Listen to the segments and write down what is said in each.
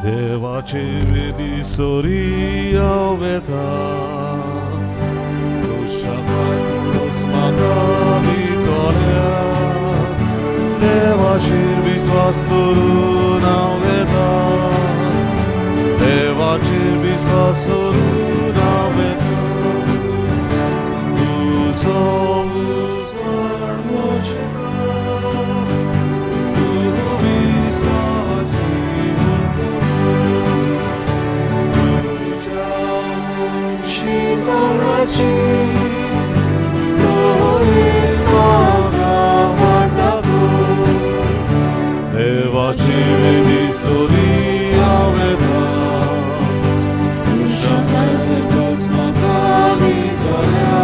देवाचे वेदी सोरी हांव वेता म्हाका दितल्या देवाचेर विस्वास दवरून हांव वेता देवाचेर विस्वास दवरून हांव वेता तुजो उजवाड म्हजेर तूं विस्वास जीवन तुज्या उंची दोंगराची तोरी म्हाका वाट दाखय. देवाची वेदी सोरी हांव वेता म्हाका दितल्या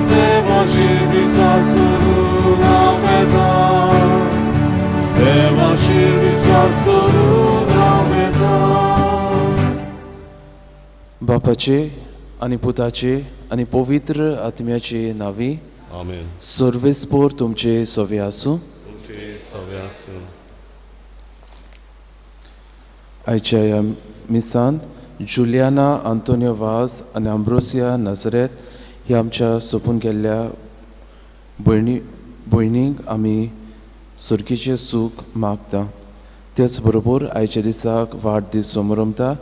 देवाचेर विस्वास दवरून हांव वेता देवाचेर विस्वास दवरून हांव वेता. बापाचे आनी पुताचे आनी पवित्र आत्म्याचे नांवी. आमेन. सर्वेस्पोर तुमचे सवे आसूं. तुमचे सवे आसूं. आयच्या ह्या मिसांत जुलियाना आंतोनियो वाज आनी आंब्रोसिया नजरेत ही आमच्या सोंपून गेल्ल्या भयणींक आमी सुर्गीचें सूख मागता. तेच बरोबर आयच्या दिसाक वाडदीस समरंभता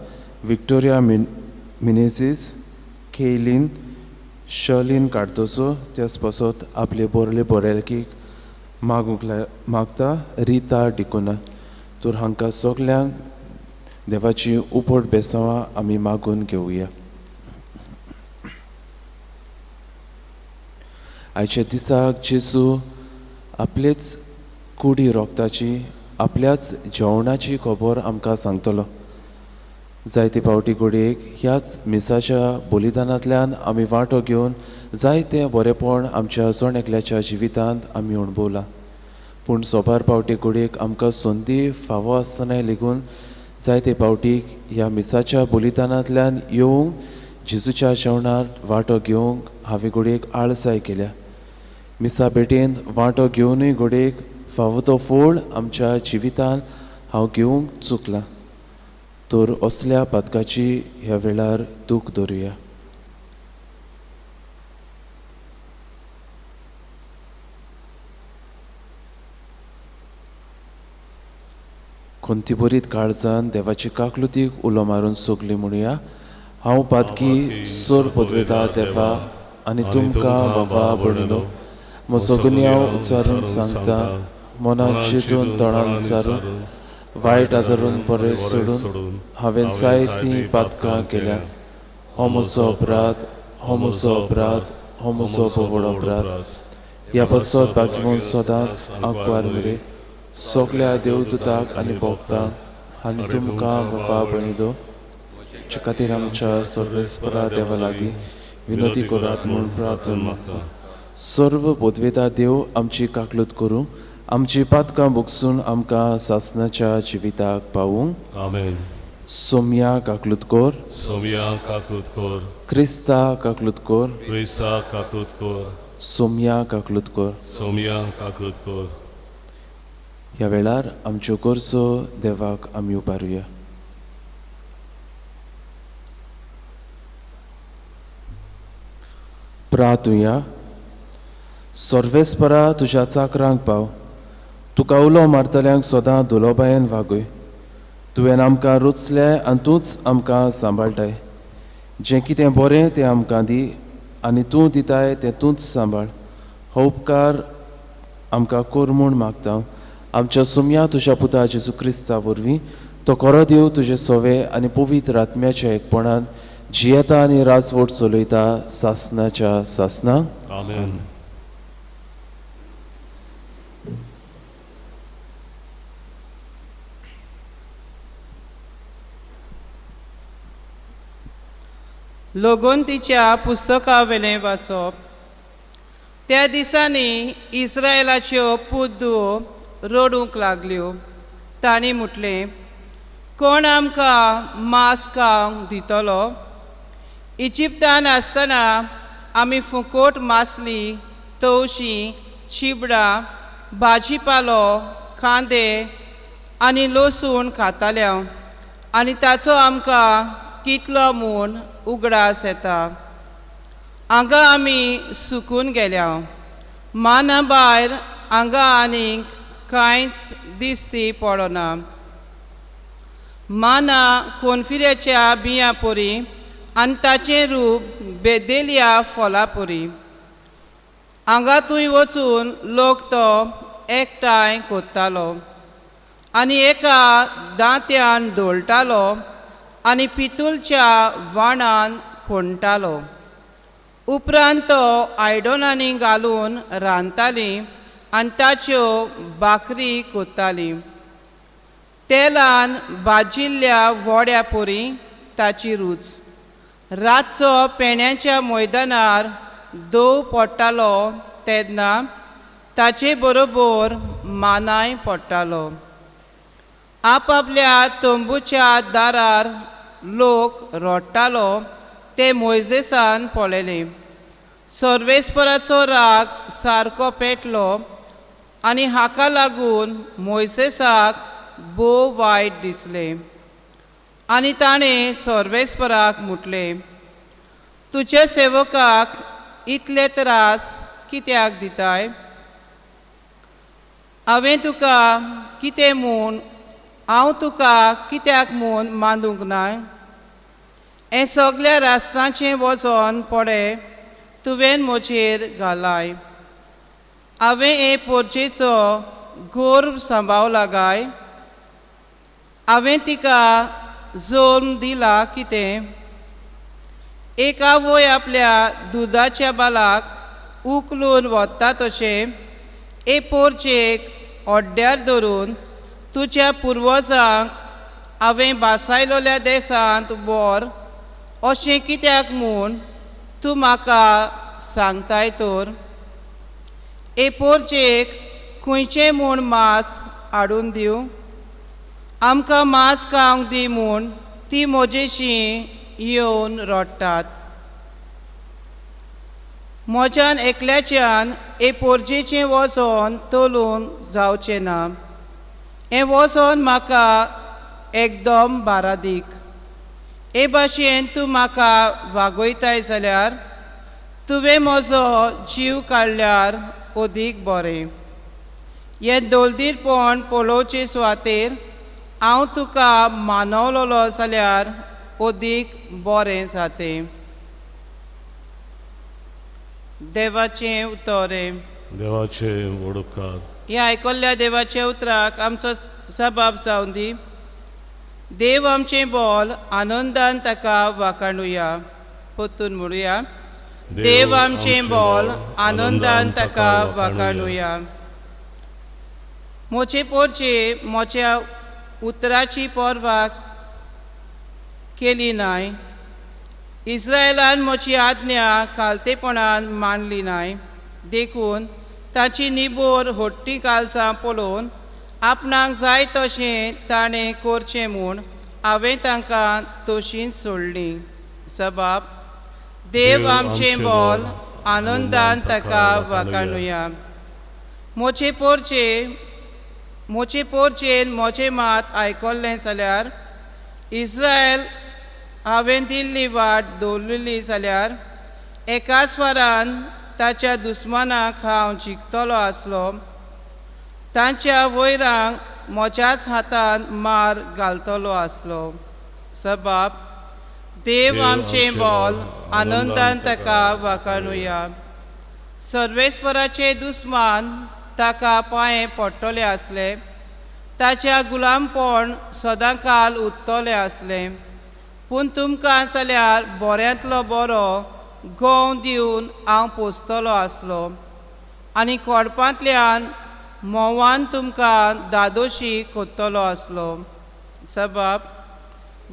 Victoria Menezes, Kellyn, Sharleen Cardozo, त्याच पासत आपले बोरले बोरेलकीक मागूंक मागता रिता डिकोना. तर हांकां सगल्यांक देवाची उपट बेसांवां आमी मागून घेवया. आयच्या दिसाक जेजू आपलेच कुडी रोगताची आपल्याच जेवणाची खबर आमकां सांगतलो. जायते फावटी घडयेक ह्याच मिसाच्या बलिदानांतल्यान आमी वांटो घेवन जायतें बरेंपण आमच्या जण एकल्याच्या जिवितांत आमी अणभवलां. पूण सोबार फावटी घडयेक आमकां संदी फावो आसतनाय लेगून जायते फावटी ह्या मिसाच्या बलिदानांतल्यान येवंक जेजूच्या जेवणांत वांटो घेवंक हांवें घडयेक आळसाय केल्या. मिसा भेटेंत वांटो घेवनूय घडयेक फावो तो फळ आमच्या जिवितांत हांव घेवंक चुकलां. तर असल्या पातकाची ह्या वेळार दूख धरुया. खंतीभरीत काळजान देवाची काकलुतीक उलो मारून सगली म्हणुया. हांव पातकी सोर पदवेता देवा आनी तुमकां बाबा भणिनो म्हजो गुन्यांव उच्चारून सांगता. मनान चिंतून तोंडान उच्चारून वायट आदरून बरें सोडून हांवें जायतीं पातकां केल्यात. हो म्हजो अपराध, हो म्हजो अपराध, हो म्हजो व्हड अपराध. ह्या पासत बाकीवन सदांच आंकवार मरे सगल्या देवदूताक आनी भक्तांक आनी तुमकां बाबा भयणीदो जे खातीर आमच्या सर्वेस्परा देवा लागीं विनोती करात म्हूण प्रार्थना मागता. सर्व पदवेदार देव आमची काकलूत करूं, आमची पातकां भोगसून आमकां सासनाच्या जिविताक पावूं. आमेन. सोमया काकलूत कोर. सोमया काकूत कोर. क्रिस्ता काकलूत कोर. क्रिस्ता काकूत कोर. सोमया काकलूत कोर. सोमया काकूत कोर. ह्या वेळार आमच्यो गरजो देवाक आमी उबारुया. प्रार्थुया. सर्वेस्परा तुज्या चाकरांक पाव, तुका उलो मारतल्यांक सदां दुलोबायेन वागय. तुवें आमकां रुचलें आनी तूंच आमकां सांबाळटाय. जें कितें बरें तें आमकां दी आनी तूं दिताय तें तूंच सांबाळ. हो उपकार आमकां कर म्हूण मागता आमच्या सुमया तुज्या पुता जेजू क्रिस्ता वरवीं. तो खरो देव तुजे सोवे आनी पवित्र आत्म्याच्या एकपणान जियेता आनी राजवट चलयता सासनाच्या सासना. आमेन. लोगोंतीच्या पुस्तकावेलें वाचप. त्या दिसांनी इस्रायलाच्यो पुद्दुओ रडूंक लागल्यो. तांणी म्हटलें, कोण आमकां मांस खावंक दितलो? इजिप्तान आसतना आमी फुकोट मासली, तवशीं, चिबडां, भाजीपालो, कांदे आनी लसूण खाताल्या आनी ताचो आमकां कितलो म्हूण उगडास येता. हांगा आमी सुकून गेल्या, माना भायर हांगा आनीक कांयच दिसती पडना. माना कोनफिऱ्याच्या बियां परी आनी ताचें रूप बेदेलिया फळां परी. हांगा थंय वचून लोक तो एकठांय कोत्तालो आनी एका दांत्यान धोळटालो आनी पितूलच्या वाणान खोणटालो. उपरांत तो आयडनांनी घालून रांदताली आनी ताच्यो भाकरी कोत्ताली. तेलान भाजिल्ल्या वड्या परी ताची रूच. रातचो पेण्याच्या मैदानार दव पडटालो तेन्ना ताचे बरोबर मानाय पडटालो. आपापल्या तंबूच्या दारार लोक रडटालो ते मोयजेसान पळयलें. सर्वेस्पराचो राग सारको पेटलो आनी हाका लागून मोयजेसाक भोव वायट दिसलें आनी ताणें सर्वेस्पराक म्हटलें, तुज्या सेवकाक इतले त्रास कित्याक दिताय? हांवें तुका कितें म्हूण, हांव तुका कित्याक म्हूण मानूंक ना? हें सगल्या राष्ट्रांचें वचोन पडे तुवें म्हजेर घालाय. हांवें हे पोरचेचो गोर्व सांबावला काय? हांवें तिका जल्म दिला कितें? एक आवय आपल्या दुदाच्या बालाक उखलून वता तशें हे पोरचेक ओड्ड्यार धरून तुज्या पुर्वजांक हांवें बासायलोल्या देशांत व्हर अशें कित्याक म्हूण तूं म्हाका सांगताय तर? हे पोरचेक खंयचें म्हूण मांस हाडून दिवं? आमकां मांस खावंक दी म्हूण ती म्हजेशी येवन रडटात. म्हज्यान एकल्याच्यान हे पोरजेचें वचोन तोलून जावचें ना. हें वचोन म्हाका एकदम बारादीक. हे भाशेन तूं म्हाका वागयताय जाल्यार तुवें म्हजो जीव काडल्यार अदीक बरें. हें दलदीरपण पळोवचे सुवातेर हांव तुका मानवलोलो जाल्यार अदीक बरें जातें. देवाचें उतर. देवाचें व्हड उपकार. ह्या आयकल्ल्या देवाच्या उतराक आमचो जबाब जावन दी. देव आमचें बोल आनंदान ताका वाखाणुया. परतून म्हणुया, देव आमचें बोल आनंदान ताका वाखाणुया. म्हजे पोरचे म्हज्या उतराची पर्वा केली नाय. इस्रायलान म्हजी आज्ञा खालतेपणान मानली नाय. देखून ताची निबोर हट्टी कालसां पळोवन आपणाक जाय तशें ताणें करचें म्हूण हांवें तांकां तशींच सोडलीं. जबाब, देव आमचें बोल आनंदान ताका वाखाणुया. म्हजे पोरचे म्हजे पोरचेन म्हजें मात आयकल्लें जाल्यार, इस्रायल हांवें दिल्ली वाट दवरलेली जाल्यार एकाच वारान ताच्या दुस्मानाक हांव जिखतलो आसलो. तांच्या वयरांक म्हज्याच हातान मार घालतलो आसलो. जबाब, देव आमचें बोल आनंदान ताका वाखाणुया. सर्वेस्पराचे दुस्मान ताका पांये पडटले आसले, ताच्या गुलामपण सदांकाल उरतलें आसलें. पूण तुमकां जाल्यार बऱ्यांतलो बरो गंव दिवन हांव पोसतलो आसलो आनी कोडपांतल्यान म्होंवान तुमकां दादोशी कोत्तलो आसलो. जबाब,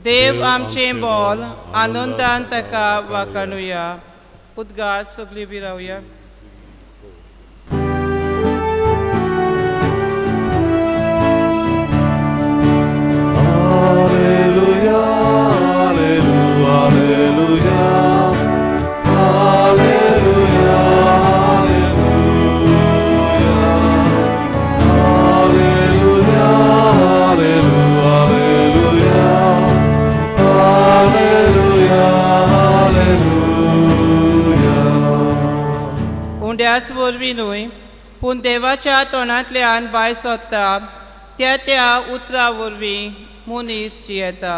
देव आमचें बोल आनंदान ताका वाखाणुया. उद्गार सगळीं बी रावया. Alleluia, alleluia, alleluia, वरवीं न्हय, पूण देवाच्या तोंडांतल्यान भायर सोदता त्या त्या उतरां वरवीं मनीस जियेता.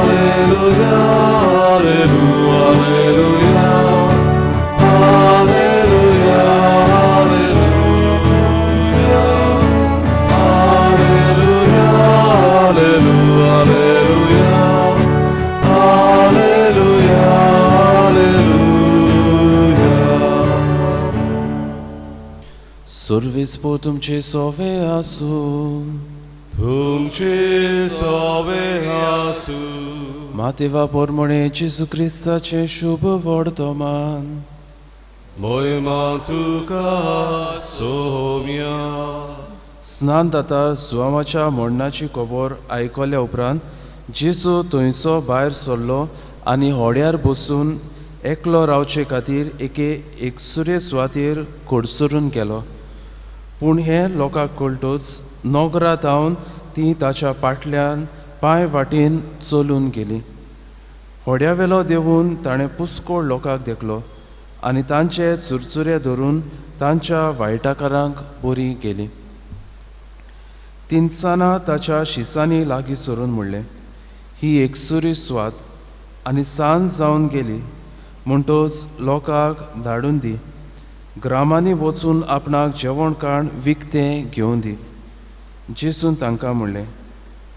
Alleluia, alleluia, alleluia, alleluia, alleluia, alleluia, alleluia, alleluia, alleluia. सुर्वीस पो तुमचे सोवे आसूं. तुमचे सोवे आसूं. मातेवा पोरमणे जेजू क्रिस्ताचें शुभ वर्तमान. मोहिमा तुका सोम्या. स्नान दाता जुवामाच्या मरणाची खबर आयकल्या उपरांत जेजू थंयचो भायर सरलो आनी होड्यार बसून एकलो रावचे खातीर एके एकसुरे सुवातेर कडसरून गेलो. पूण हें लोकांक कळटच नगरा थावन ती ताच्या पाटल्यान पांय वाटेन चलून गेली. होड्यावेलो देंवून ताणें पुस्कोळ लोकांक देखलो आनी तांचे चुरचुरे धरून तांच्या वायटाकारांक बरी केली. तिनसाना ताच्या शिसांनी लागीं सरून म्हणलें, ही एकसुरी सुवात आनी सांज जावन गेली, म्हणटच लोकांक धाडून दी, ग्रामांनी वचून आपणाक जेवण खाण विकतें घेवन दी. जेजून तांकां म्हणलें,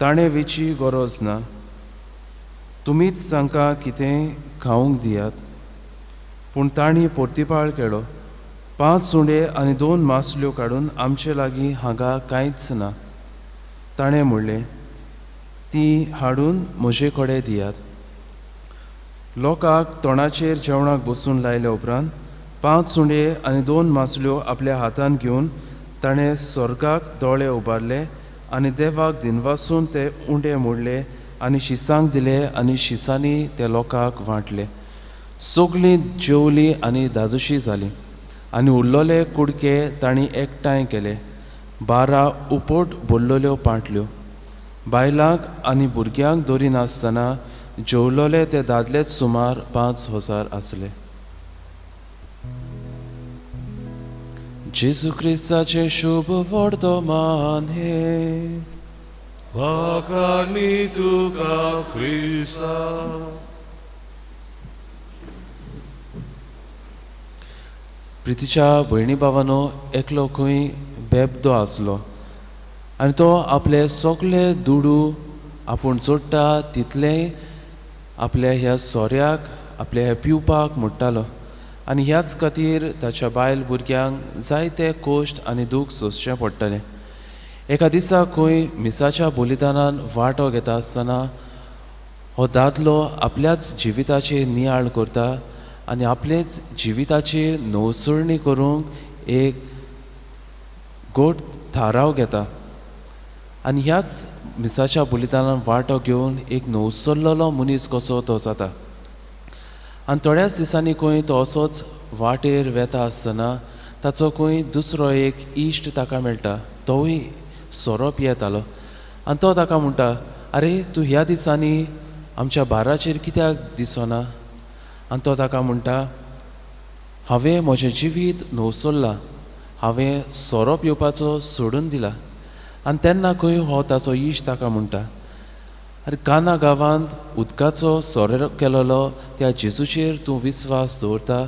ताणें वेची गरज ना, तुमीच तांकां कितें खावंक दियात. पूण तांणी पोर्तिपाळ केलो, 5 उंडे आनी 2 मासल्यो काडून आमचे लागीं हांगा कांयच ना. ताणें म्हणलें, ती हाडून म्हजे कडेन दियात. लोकांक तोंडाचेर जेवणाक बसून लायल्या उपरांत 5 उंडे आनी 2 मासल्यो आपल्या हातान घेवन ताणें स्वर्गाक दोळे उबारले आनी देवाक दिनवासून ते उंडे मोडले आनी शिसांक दिले आनी शिसांनी ते लोकांक वांटले. सगळीं जेवलीं आनी दादोशी जालीं आनी उरलेले कुडके तांणी एकठांय केले, 12 उपट भरलेल्यो पांटल्यो. बायलांक आनी भुरग्यांक दरिनासतना जेवलेले ते दादलेच सुमार 5000 आसले. जेजू क्रिस्ताचें शुभ वर्तमान हें. वाखाणी तुका क्रिस्ता. प्रितीच्या भयणी भावानो, एकलो खंय बेबदो आसलो आनी तो आपले सगळे दुडू आपूण जोडटा तितलेंय आपल्या ह्या सोऱ्याक आपल्या ह्या पिवपाक मोडटालो आनी ह्याच खातीर ताच्या बायल भुरग्यांक जायते कश्ट आनी दूख सोंसचें पडटलें. एका दिसा खंय मिसाच्या बलिदानान वांटो घेता आसतना हो दादलो आपल्याच जिविताचेर नियाळ करता आनी आपलेच जिविताची नवसरणी करूंक एक गोट थाराव घेता आनी ह्याच मिसाच्या बलिदानान वांटो घेवन एक नवसरलेलो मनीस कसो तो जाता. आनी थोड्याच दिसांनी खंय तो असोच वाटेर वेता आसतना ताचो खंय दुसरो एक इश्ट ताका मेळटा, तोवूय सोरो पियेतालो आनी तो ताका म्हणटा, आरे तूं ह्या दिसांनी आमच्या बाराचेर कित्याक दिसना? आनी तो ताका म्हणटा, हांवें म्हजें जिवीत नवसरलां, हांवें सोरो पिवपाचो सोडून दिला. आनी तेन्ना खंय हो ताचो इश्ट ताका म्हणटा, आरे काना गांवांत उदकाचो सोरो केलेलो त्या जेजूचेर तूं विस्वास दवरता,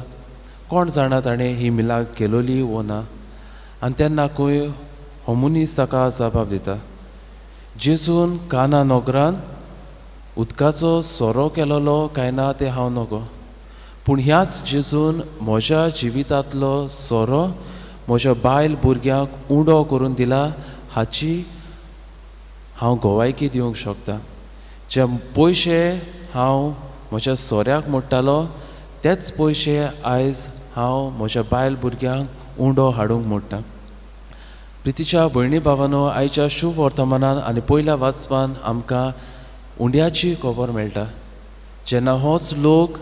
कोण जाणा ताणें ही मिलाग केलोली वो ना? आनी तेन्ना खंय हो मनीस ताका जबाब दिता, जेजून काना नगरान उदकाचो सोरो केलेलो काय ना तें हांव नगो, पूण ह्याच जेजून म्हज्या जिवितांतलो सोरो म्हज्या बायल भुरग्यांक उंडो करून दिला हाची हांव गोवायकी दिवंक शकता. जे पयशे हांव म्हज्या सोऱ्याक मोडटालो तेच पयशे आयज हांव म्हज्या बायल भुरग्यांक उंडो हाडूंक मोडटा. प्रितीच्या भयणी भावानो, आयच्या शुभ वर्तमानान आनी पयल्या वाचपान आमकां उंड्याची खबर मेळटा. जेन्ना होच लोक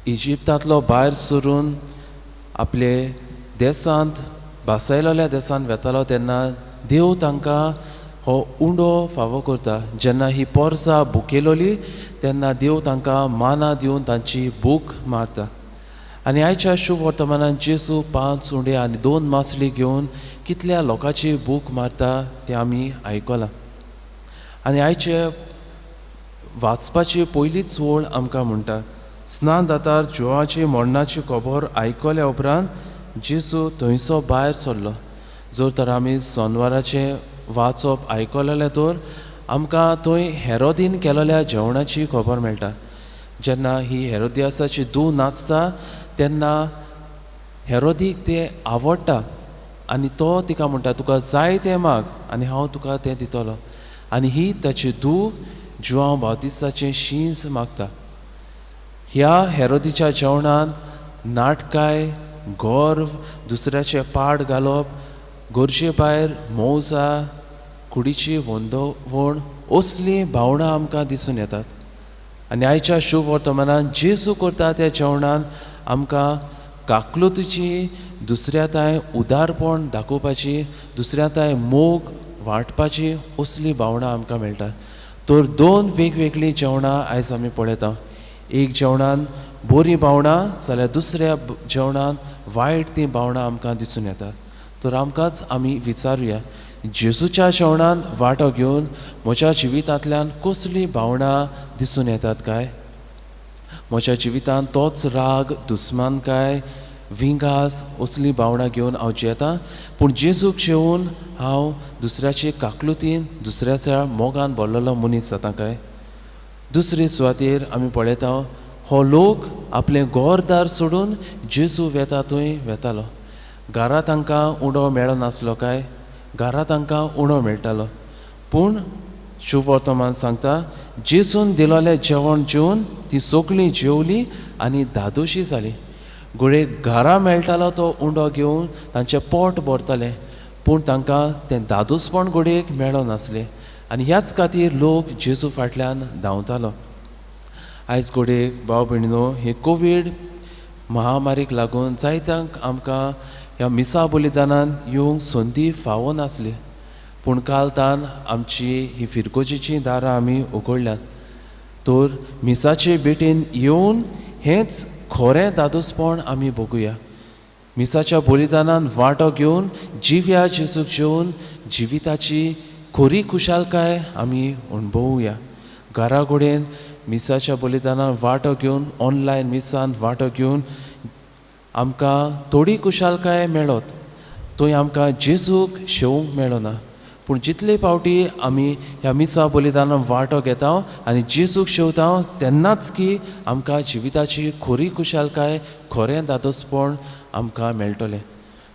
इजिप्तांतलो भायर सरून आपले देशांत भासायलेल्या देशांत वेतालो तेन्ना देव तांकां हो उंडो फावो करता. जेन्ना ही पोरसां भुकेलोली तेन्ना देव तांकां मानां दिवन तांची भूक मारता. आनी आयच्या शुभ वर्तमानान जेजू 5 उंडे आनी 2 मासली घेवन कितल्या लोकांची भूक मारता तें आमी आयकलां. आनी आयचे वाचपाची पयलीच वळ आमकां म्हणटा, स्नान दातार जुवाची मरणाची खबर आयकल्या उपरांत जेजू थंयसो भायर सरलो. जर तर आमी सोनवाराचें वाचप आयकलें तर आमकां थंय हेरोदीन केलेल्या जेवणाची खबर मेळटा. जेन्ना ही हेरोदियासाची धूव नाचता तेन्ना हेरोदीक तें आवडटा आनी तो तिका म्हणटा, तुका जाय तें माग आनी हांव तुका तें दितलो. आनी ही ताची धूव जुआंव बावतिस्ताचें शींज मागता. ह्या हेरोदीच्या जेवणांत नाटकाय, गर्व, दुसऱ्याचें पाड घालप, गरजे भायर मौजा, कुडीची वंदवण असलीं भावनां आमकां दिसून येतात. आनी आयच्या शुभ वर्तमानान जेजू करता त्या जेवणान आमकां काकलुतीची, दुसऱ्या तांय उदारपण दाखोवपाची, दुसऱ्या तांय मोग वांटपाची असली भावनां आमकां मेळटा. तर 2 वेगवेगळीं जेवणां आयज आमी पळयता. एक जेवणान बरीं भावनां जाल्यार दुसऱ्या जेवणान वायट तीं भावनां आमकां दिसून येतात. तर आमकांच आमी विचारुया, जेजूच्या जेवणान वांटो घेवन म्हज्या जिवितांतल्यान कसलीं भावनां दिसून येतात काय? म्हज्या जिवितांत तोच राग, दुस्मानकाय, विंगास असलीं भावनां घेवन हांव जियेतां, पूण जेजूक जेवन हांव दुसऱ्याचे काकलुतीन, दुसऱ्याच्या मोगान भरलेलो मनीस जाता काय? दुसरे सुवातेर आमी पळयता, हो लोक आपलें घरदार सोडून जेजू वेता थंय वेतालो. घरा तांकां उंडो मेळनासलो काय? घरा तांकां उणो मेळटालो. पूण शुभ वर्तमान सांगता, जेजून दिलोलें जेवण जेवन ती सगळीं जेवली आनी धादोशी जाली. घडये घरा मेळटालो तो उंडो घेवन तांचें पोट भरतालें, पूण तांकां तें धादोसपण घडयेक मेळनासलें आनी ह्याच खातीर लोक जेजू फाटल्यान धांवतालो. आयज घडयेक भाव भयणीनो, हे कोवीड महामारीक लागून जायत्यांक आमकां ह्या मिसा बलिदानान येवंक संदी फावो नासली, पूण काल तान आमची ही फिरगोजीचीं दारां आमी उगडल्यात. तर मिसाचे भेटेन येवन हेंच खरें दादोसपण आमी बघुया. मिसाच्या बलिदानान वांटो घेवन जिव्या जेजूक जेवन जिविताची खरी खुशालकाय आमी अणभवुया. घरा कडेन मिसाच्या बलिदानान वांटो घेवन, ऑनलायन मिसान वांटो घेवन आमकां थोडी खुशालकाय मेळत, थंय आमकां जेजूक शेवंक मेळना. पूण जितले फावटी आमी ह्या मिसा बलिदानान वांटो घेता आनी जेजूक शेवता तेन्नाच की आमकां जिविताची खरी खुशालकाय, खरें दादोसपण आमकां मेळटलें.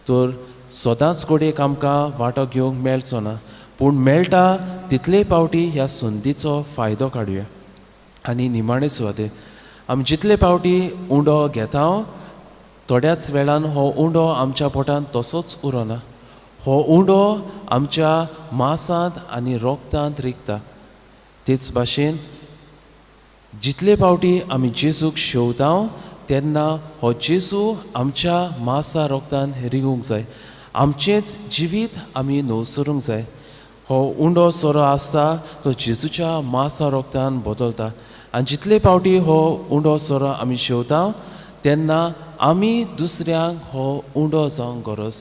तर सदांच घडयेक आमकां वांटो घेवंक मेळचो ना, पूण मेळटा तितले फावटी ह्या संदीचो फायदो काडुया. आनी निमाणे सुवातेर आमी जितले फावटी उंडो घेता थोड्याच वेळान हो उंडो आमच्या पोटांत तसोच उरना. हो उंडो आमच्या मासांत आनी रोगतांत रिगता. तेच भाशेन जितले फावटी आमी जेजूक शेवता तेन्ना हो जेजू आमच्या मासा रोगतान रिगूंक जाय. आमचेंच जिवीत आमी नवसरूंक जाय. हो उंडो सोरो आसता तो जेजूच्या मासा रोगतान बदलता आनी जितले फावटी हो उंडो सोरो आमी शेवता तेन्ना आमी दुसऱ्यांक हो उंडो जावंक गरज.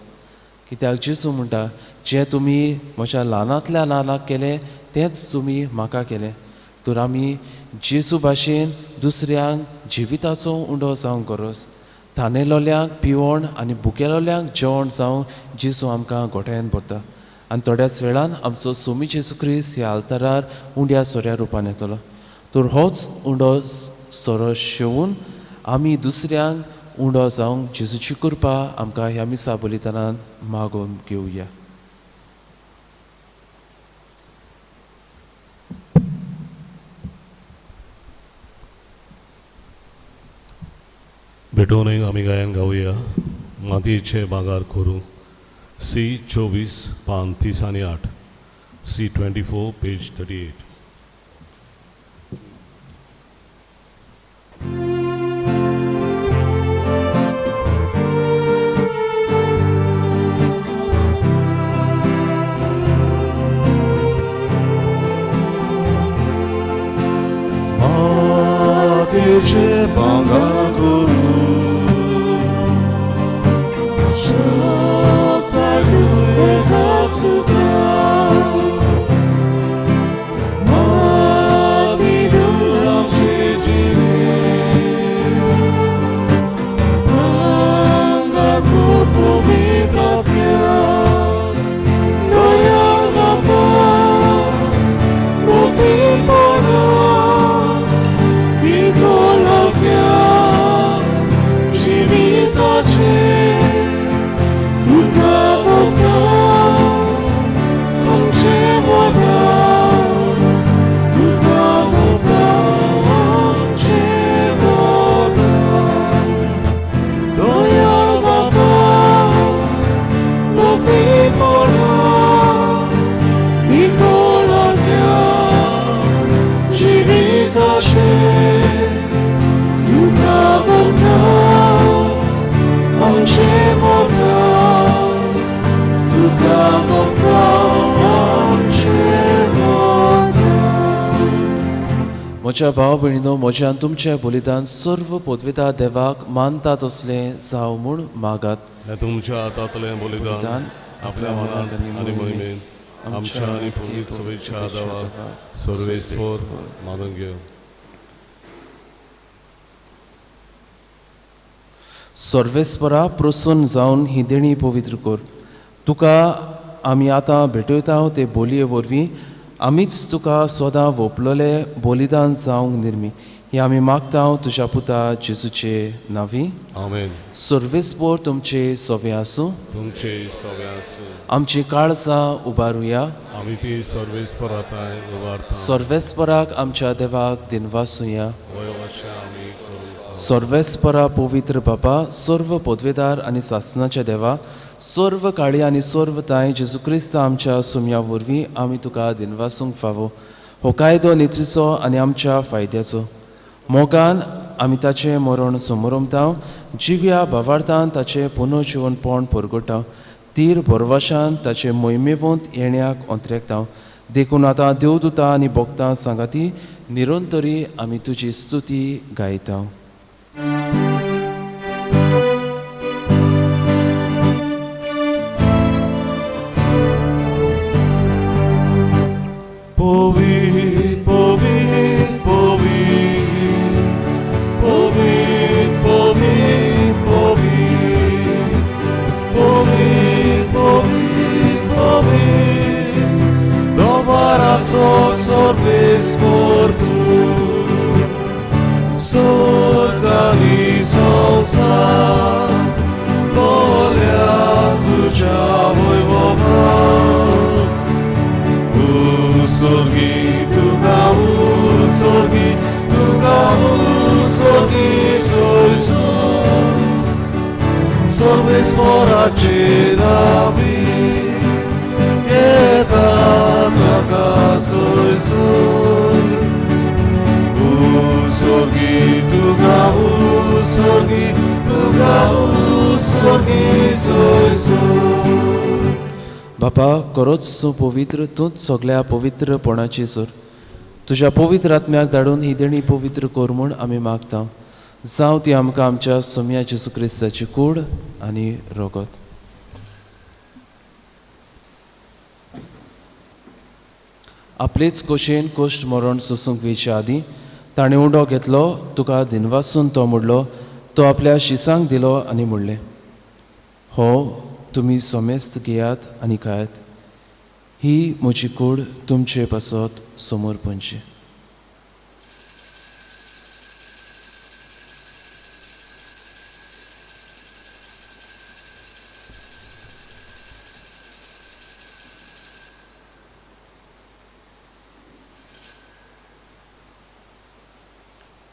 कित्याक जेजू म्हणटा, जें तुमी म्हज्या ल्हानांतल्या ल्हानाक केलें तेंच तुमी म्हाका केलें. तर आमी जेजू भाशेन दुसऱ्यांक जिविताचो उंडो जावंक गरज. तानेलोल्यांक पिवण आनी भुकेलोल्यांक जेवण जावं जेजू आमकां गोठ्यान भरता. आनी थोड्याच वेळान आमचो सोमी जेजू क्रिस्त ह्या आल्तारार उंड्या सोऱ्या रुपान येतलो. तर होच उंडो सोरो शेवून आमी दुसऱ्यांक उंडो जावंक जेजूची कृपा आमकां ह्या मिसा बलिदानान मागोवन घेवया. भेटोवनूय आमी गायन गावया मातयेचे बागार करूं. सी 24 पान 30 आनी 8, सी 24 पेज 38. भांगर करूं शकता तूं एकाच उतरान माती तूं आमचे जिणें भांगर कर पवित्र आत्म्यान दयाळ बाबा भक्तीपणान पिकोलाप्या जिविताचें तुका भोगता आमचें वरदान तुका भोगता आमचें वरदान दयाळ बाबा भक्तीपणान पिकोलाप्या जिविताचें तुका भोगता आमचें वरदान तुका भोगता आमचें वरदान. म्हज्या भाव भयणीनो, म्हज्या आनी तुमचें बलिदान सर्व पदवेता देवाक मानता तसलें जावं म्हूण मागात. हें तुमच्या हातांतलें बलिदान आपल्या मनात आनी मोहिमेन आमच्या आनी पवित्र सभेच्या देवाक सर्वेस्पर मानून घेवं. सर्वेस्परा प्रसन्न जावन ही देणी पवित्र कर. तुका आमी आतां भेटयता ते बोलये वरवीं आमीच तुका सदां वोपलोले बलिदान जावंक निर्मी ही आमी मागता तुज्या पुता जेजूचे नांवी. आमेन. सर्वेस्पर तुमचे सवे आसूं. तुमचे सवे आसूं. आमची काळजां उबारुया. आमी ती सर्वेस्पराताय उबारता. सर्वेस्पराक आमच्या देवाक दिनवासुया. वय अशें आमी करूं. सर्वेस्परा पवित्र बाबा, सर्व पदवेदार आनी सासनाच्या देवा, सर्व काळी आनी सर्व तांय जेजू क्रिस्त आमच्या सुम्या वरवीं आमी तुका दिनवासूंक फावो. हो कायदो नितीचो आनी आमच्या फायद्याचो. मोगान आमी ताचें मरण समरमता, जिव्या भावार्थान ताचें पुनर्जिवनपण परगटा, तीर भरवशान ताचें मोहिमेवंत येण्याक अंतरेकता. देखून आतां देवदूता आनी भक्तां सांगाती निरंतरी आमी तुजी स्तुती गायता. पवित्र पवित्र पवित्र पवित्र पवित्र पवित्र पवित्र पवित्र दबाराचो सर्वेस्पर तूं स्वर्ग आनी संवसार भरल्या तुज्या वैभवान. उत्सर्गी तुका उत्सर्गी तुका उत्सर्गी सोयसर सर्वेस्पराचे नांवी येता ताका सोयसर. उत्सर्गी तुका उत्सर्गी तुका उत्सर्गी सोयसर. बापा, खरोच तूं पवित्र, तूंच सगळ्या पवित्रपणाची सर. तुज्या पवित्र आत्म्याक धाडून ही देणी पवित्र कर म्हूण आमी मागता. जावं ती आमकां आमच्या सोम्या जेजू क्रिस्ताची कूड आनी रगत. आपलेच कोशेन कोश्ट मरण सोसूंक वेचे आदीं ताणें उंडो घेतलो, तुका दिनवासून तो मोडलो, तो आपल्या शिसांक दिलो आनी म्हणलें, हो तुमी समेस्त घेयात आनी खायात, ही म्हजी कूड तुमचे पासत समर्पणची.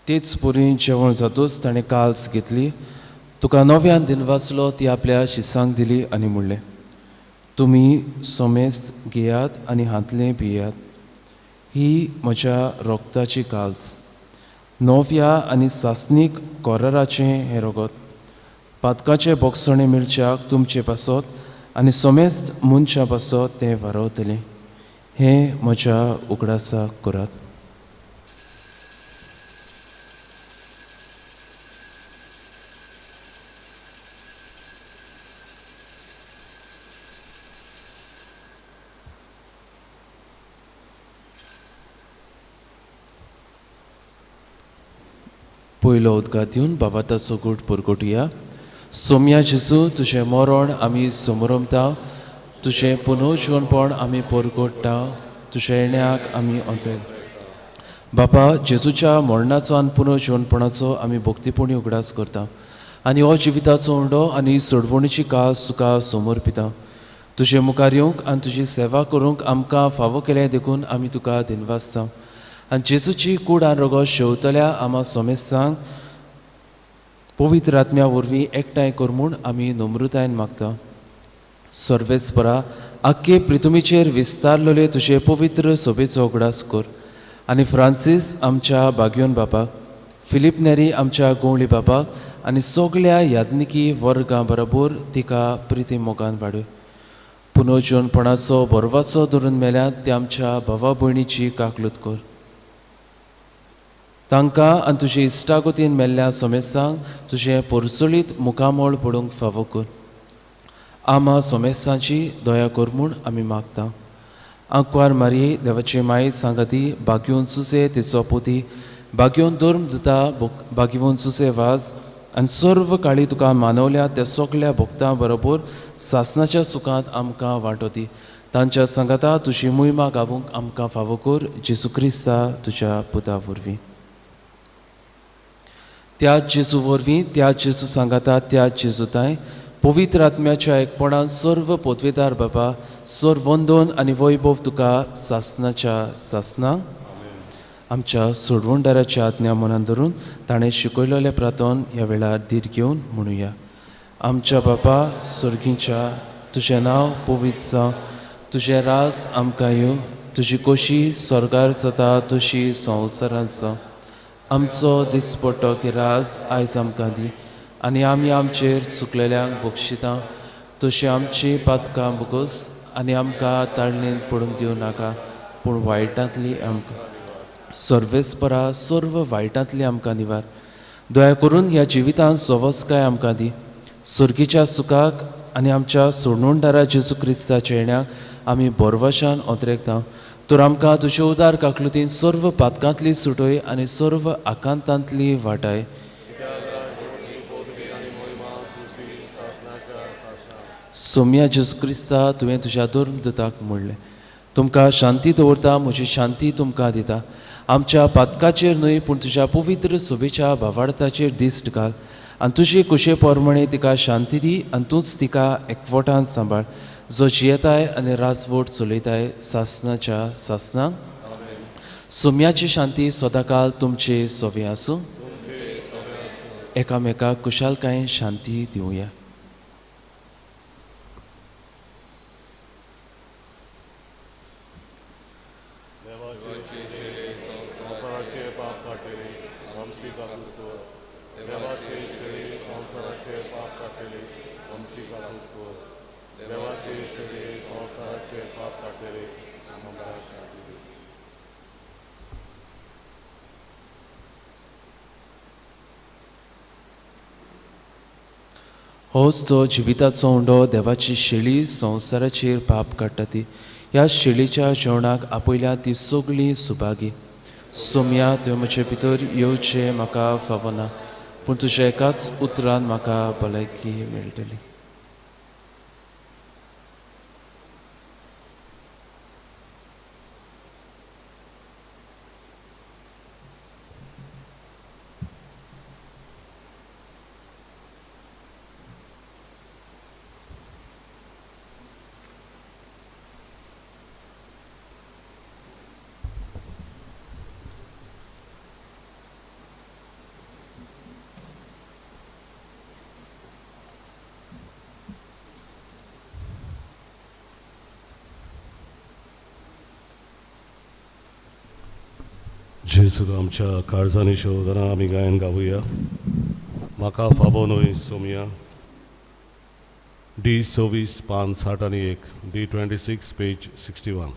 तेच परी जेवण जातूच ताणें काल्स घेतली, तुका नव्यान दिनवासलो, ती आपल्या शिसांक दिली आनी म्हणलें, तुमी समेस्त घेयात आनी हांतलें पियात, ही म्हज्या रोगताची काल्स, नव्या आनी सासणीक कोराराचें हें रगत, पातकाचें बोगसणें मेळच्याक तुमचे पासत आनी समेस्त मनशां पासत तें वारवतलें, हें म्हज्या उगडासाक करात. पयलो उदकांत दिवन बाबाताचो गूट परगटुया. सोम्या जेजू, तुजें मरण आमी समरमता, तुजें पुनर्जिवनपण आमी परगट्टा, तुज्या येण्याक आमी अंतर. बापा, जेजूच्या मरणाचो आनी पुनर्जिवनपणाचो आमी भक्तीपणी उगडास करता आनी हो जिविताचो उंडो आनी सोडवणीची कास तुका समर्पिता. तुजे मुखार येवंक आनी तुजी सेवा करूंक आमकां फावो केलें देखून आमी तुका दिनवासता. आनी जेजूची कूड आनी रगत शेवतल्या आमा सोमेस्तांक पवित्र आत्म्या वरवीं एकठांय कर म्हूण आमी नम्रतायेन मागता. सर्वेस्परा, आख्खे पृथ्वीचेर विस्तारलेले तुजे पवित्र सभेचो उगडास कर आनी फ्रांसीस आमच्या बागयोन बापाक, फिलीप नेरी आमच्या गोंवळी बापाक आनी सगल्या याज्ञिकी वर्गां बरोबर तिका प्रिती मोगान वाडय. पुनर्जिवनपणाचो भरवासो धरून मेल्यात ते आमच्या भावा भयणीची काकलूत कर. तांकां आनी तुजे इश्टागतीन मेल्ल्या सोमेस्तांक तुजें परचळीत मुखामळ पडूंक फावो कर. आमा सोमेस्तांची दया कर म्हूण आमी मागता. आंकवार मारये देवाची माये सांगाती, बागयोन सुसे तिचो पोती, बागयोन धर्म दिता, बागयोन सुसे वाज आनी सर्व काळी तुका मानवल्या त्या सगल्या भक्तां बरोबर सासनाच्या सुखांत आमकां वांटो दी. तांच्या सांगाता तुजी मोहिमा गावूंक आमकां फावो कर, जेजू क्रिस्ता तुज्या पुता वरवीं. त्या जेजू वरवीं, त्या जेजू सांगाता, त्या जेजू तांय पवित्र आत्म्याच्या एकपणान सर्व पोतवेदार बाबा, सर्व वंदन आनी वैभव तुका सासनाच्या सासना. आमच्या सोडवणदाराच्या आज्ञा मनान धरून ताणें शिकयलेलें प्रार्थन ह्या वेळार धीर घेवन म्हणुया. आमच्या बापा सर्गीच्या, तुजें नांव पवित्र जावं, तुजें राज आमकां येवं, तुजी कोशी स्वर्गार जाता तशी संवसारांत जावं. आमचो दिसपट्टो की राज आयज आमकां दी आनी आमी आमचेर चुकलेल्यांक बक्षिता तशी आमची पातकां भोगोस आनी आमकां ताळणेन पडूंक दिवं नाका, पूण वायटांतली आमकां सर्वेस्परा सर्व वायटांतली आमकां निवार. दया करून ह्या जिवितांत सवस्काय आमकां दी. सर्गीच्या सुखाक आनी आमच्या सोडणदारा जेजू क्रिस्ताच्या येण्याक आमी भरवशान ओतरेकता. तर आमकां तुजे उदार काकलुतीन सर्व पातकांतली सुटय आनी सर्व आकांतांतली वाटाय. सोम्या जेजू क्रिस्ता, तुवें तुज्या धर्मदूताक म्हणलें, तुमकां शांती दवरता, म्हजी शांती तुमकां दिता. आमच्या पातकाचेर न्हय पूण तुज्या पवित्र सोबेच्या भावार्थाचेर दिश्ट घाल आनी तुजे कुशे प्रमाणे तिका शांती दी आनी तूंच तिका एकवटान सांबाळ, जो जियेताय आनी राजवट चलयताय सासनाच्या सासनाक. सोम्याची शांती सदांकाल तुमचे सोवे आसूं. एकामेकाक कुशालकायेन शांती दिवया. होच तो जिविताचो उंडो, देवाची शेळी संवसाराचेर पाप काडटा ती. ह्या शेळीच्या जेवणाक आपयल्या ती सगळी सुभागी. सोम्या, तुवें म्हजे भितर येवचें म्हाका फावना, पूण तुज्या एकाच उतरान म्हाका भलायकी मेळटली. जेजू आमच्या काळजांनी शोधना आमी गायन गावया. म्हाका फावो न्हय सोमया. डी 26 पान 61, डी 26 पेज 61.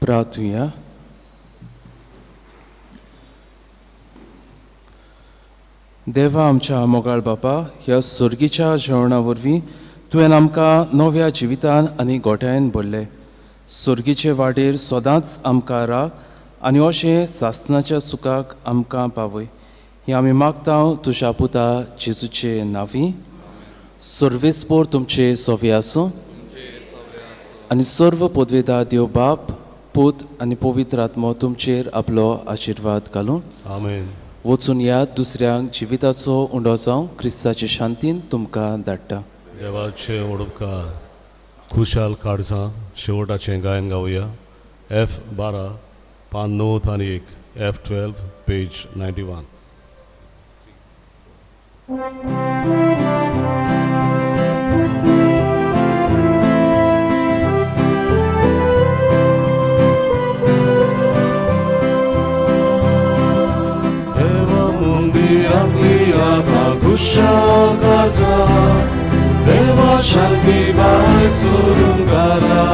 प्रार्थुया. देवा आमच्या मोगाळ बापा, ह्या सर्गीच्या जेवणा वरवीं तुवें आमकां नव्या जिवितान आनी गोठ्यान भरले. सर्गीचे वाटेर सदांच आमकां राख आनी अशें सासनाच्या सुखाक आमकां पावय. हें आमी मागता तुज्या पुता जेजूचे नांवी. सर्वेस्पोर तुमचे सोवे आसूं आनी सर्व पदवेदा देव बाप, पूत आनी पवित्र आत्मो तुमचेर आपलो आशिर्वाद घालून. आमेन. वचून ह्या दुसऱ्यांक जिविताचो उंडो जावं क्रिस्ताचे शांतीन तुमकां धाडटा. देवाचे उपकार. खुशाल काळजां शेवटाचें गायन गावया. एफ 12 पान 9 आनी 1, एफ 12 पेज 91. मंदिरांतली आतां खुशाल काळजां, देवा शांती भायर सरून घरा.